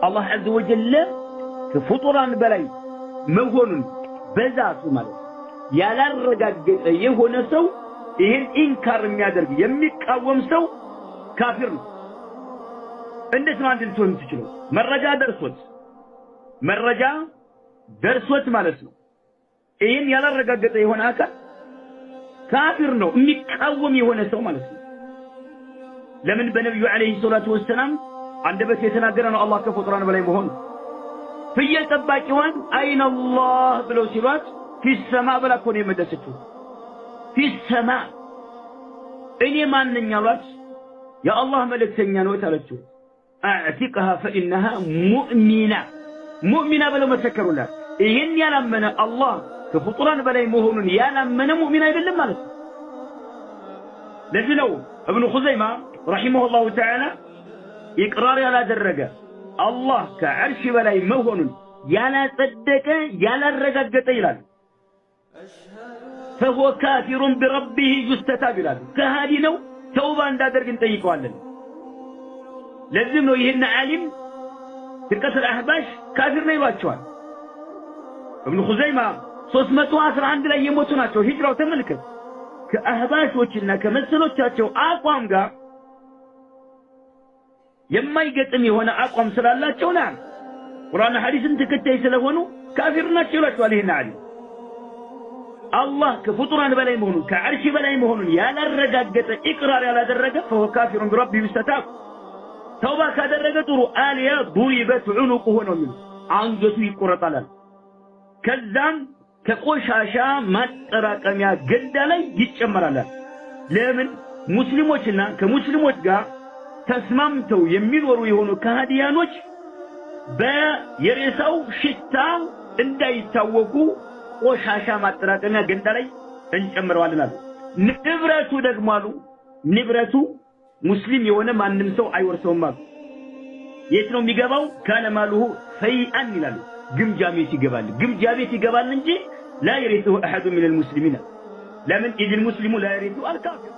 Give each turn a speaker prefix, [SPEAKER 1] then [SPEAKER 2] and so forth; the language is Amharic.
[SPEAKER 1] አላህ ዐዘ ወጀል ከፍጡራን በላይ መሆኑን በዛቱ ማለት ያላረጋገጠ የሆነ ሰው፣ ይህን ኢንካር የሚያደርግ የሚቃወም ሰው ካፊር ነው። እንዴት ነው አንድ ልትሆን የምትችለው? መረጃ ደርሶት ማለት ነው። ይህን ያላረጋገጠ የሆነ አካል ካፊር ነው፣ የሚቃወም የሆነ ሰው ማለት ነው። ለምን? በነቢዩ ዓለይሂ ሰላቱ ወሰላም አንደበት የተናገረ ነው አላህ ከፍጡራን በላይ መሆኑ። ፍየል ጠባቂዋን أين الله ብለው ሲሏት في السماء ብላ እኮ ነው የመለሰችው። في السماء። እኔ ማን ነኝ አሏት። የአላህ መልእክተኛ ነው አለችው። أعتقها فإنها مؤمنة፣ ሙእሚና ብለው መሰከሩላት። ይህን ያላመነ፣ አላህ ከፍጡራን በላይ መሆኑን ያላመነ ሙእሚን አይደለም ማለት ነው። ለዚህ ነው እብኑ ኹዘይማ رحمه الله تعالى ኢቅራር ያላደረገ፣ አላህ ከዐርሽ በላይ መሆኑን ያላጸደቀ፣ ያላረጋገጠ ይላል። فهو كافر بربه يستتاب ይላሉ። ከሃዲ ነው፣ ተውባ እንዳደርግ እንጠይቀዋለን። ለዚህም ነው ይህን ዓሊም ፍርቀቱል አህባሽ ካፊር ነው ይሏቸዋል። እብኑ ኹዘይማ 311 ላይ የሞቱ ናቸው። ሂጅራው ተመልከት። ከአህባሾችና ከመሰሎቻቸው አቋም ጋር የማይገጥም የሆነ አቋም ስላላቸው ና ቁርአን ሐዲስን ተከታይ ስለሆኑ ካፊር ናቸው ይሏቸዋል። ይህን ዓሊም አላህ ከፍጡራን በላይ መሆኑን፣ ከዐርሽ በላይ መሆኑን ያላረጋገጠ፣ ኢቅራር ያላደረገ فهو كافر بربه يستتاب። ተውባ ካደረገ ጥሩ፣ አልያ ضربت عنقه ነው የሚሉት፣ አንገቱ ይቆረጣል። ከዛም ከቆሻሻ ማጠራቀሚያ ገንዳ ላይ ይጨመራል። ለምን? ሙስሊሞችና ከሙስሊሞች ጋር ተስማምተው የሚኖሩ የሆኑ ከሃዲያኖች በየሬሳው ሽታ እንዳይታወቁ ቆሻሻ ማጠራቀሚያ ገንዳ ላይ እንጨምረዋለን አሉ። ንብረቱ ደግሞ አሉ፣ ንብረቱ ሙስሊም የሆነ ማንም ሰው አይወርሰውም አሉ። የት ነው የሚገባው? كان ماله فيئا ይላሉ። ግምጃ ቤት ይገባል። ግምጃ ቤት ይገባል እንጂ لا يرثه أحد من المسلمين። ለምን? إذ المسلم لا يرث الكافر።